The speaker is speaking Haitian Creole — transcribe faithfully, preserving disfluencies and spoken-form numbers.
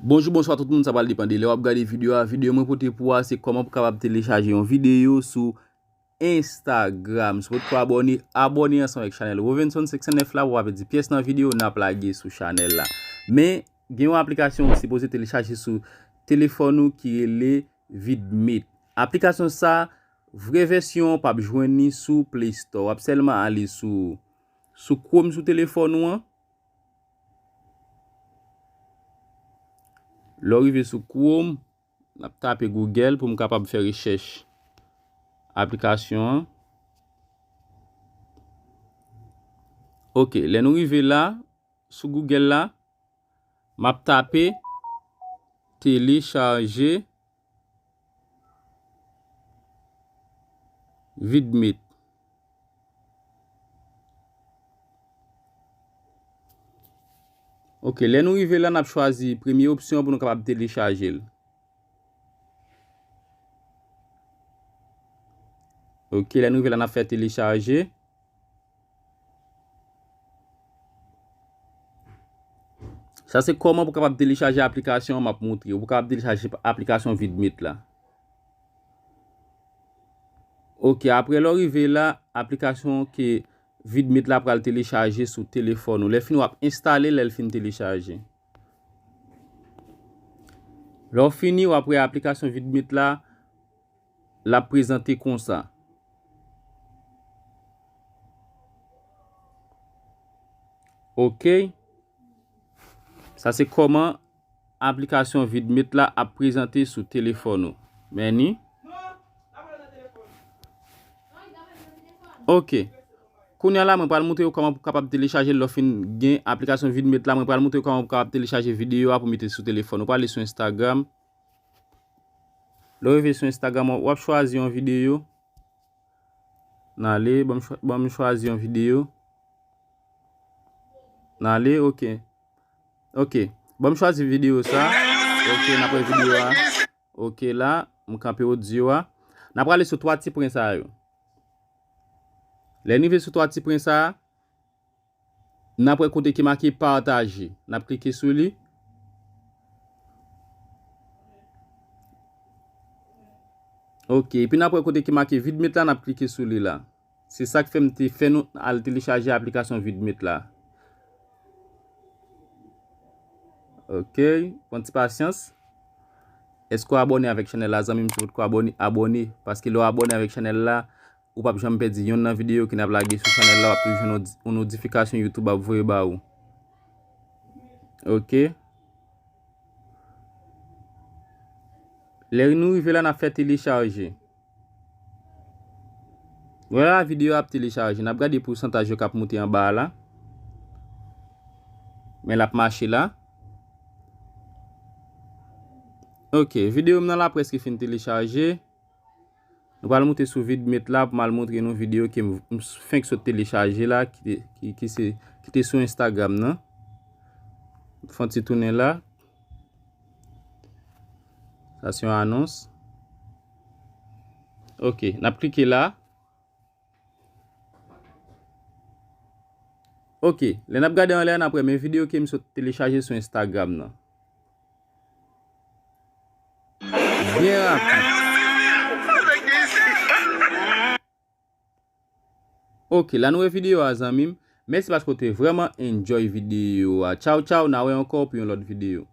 Bonjou, bonswa tout moun, sa pral depann de lè w ap gade videyo a. Videyo mwen pote pou a se kòman pou kapab telechaje yon videyo sou Instagram. Si w potko abòne, abòne ansanm avèk chanèl Rovenson senk san nèf la pou pa pèdi pyès nan videyo n ap lage sou chanèl la. Men, gen yon aplikasyon ou sipoze telechaje sou telefòn ou ki rele Vidmate. Aplikasyon sa, vrè vèsyon an p ap jwenn li sou Play Store. W ap sèlman ale sou, sou Chrome sou telefòn ou an. Lè w rive sou Chrome, n ap tape Google pou m kapab fè rechèch aplikasyon an. Ok, lè nou rive la, sou Google la, m ap tape telechaje Vidmate. Ok, lè nou rive la, n ap chwazi premye opsyon an pou nou kapab telechaje l. Ok, lè nou rive la, n ap fè telechaje. Sa se kòman pou kapab telechaje aplikasyon an m ap montre w. Pou kapab telechaje aplikasyon Vidmate la. Ok, apre lè w rive la, aplikasyon ke Vidmate la pral telechaje sou telefòn ou. Lè fini, w ap enstale lè l fin telechaje. Lè w fini, w ap wè aplikasyon Vidmate la, l ap prezante konsa. Ok. Sa se kòman aplikasyon Vidmate la ap prezante sou telefòn ou. Men ni. Ok. Kounye a la, mwen pral montre w kòman pou kapab telechaje l lè w fin gen aplikasyon Vidmate la. Mwen pral montre w kòman pou kapab telechaje videyo a pou mete sou telefòn ou. Pral sou Instagram. Lè w rive sou Instagram, w ap chwazi yon videyo. N ale, ban m chwa-, ban m chwazi yon videyo. N ale, ok. Ok. Ban m chwazi videyo sa. Ok, n ap wè videyo a. Ok, la, m kanpe odyo a. N ap prale sou twa ti pwen sa yo. Lè n rive sou twa ti pwen sa, n ap wè kote ki make pataje. N ap klike sou li. Ok, epi n ap wè kote ki make Vidmate la, n ap klike sou li la. Se sa k fè m te fè nou al telechaje aplikasyon Vidmate la. Ok, pran ti pasyans. Èske w abòne avèk chanèl la, zanmi m? Si w potko abòne, abòne. Paske lè w abòne avèk chanèl la, ou p ap janm pèdi yonn nan videyo ke n ap lage sou chanèl la, w ap toujou jwenn yon, yon notifikasyon YouTube ap voye ba ou. Ok. Lè nou rive la, n ap fè telechaje. Vwala, videyo a ap telechaje. N ap gade pousantaj yo k ap monte anba a la. Men l ap mache la. Ok, videyo m nan la prèske fin telechaje. Nou pral monte sou Vidmate la pou m al montre nou videyo ke m, m fenk sot telechaje la, ki te, ki, ki se, ki te sou Instagram nan. Fè yon ti tounen la. Sa se yon anons. Ok, n ap klike la. Ok, lè n ap gade anlè a, n ap wè men videyo ke m sot telechaje sou Instagram nan. Byen rapid. Ok, la nou wè videyo a, zanmi m. Mèsi paske w te vrèman enjoy videyo a. Tchaw, tchaw, n a wè ankò pou yon lòt videyo.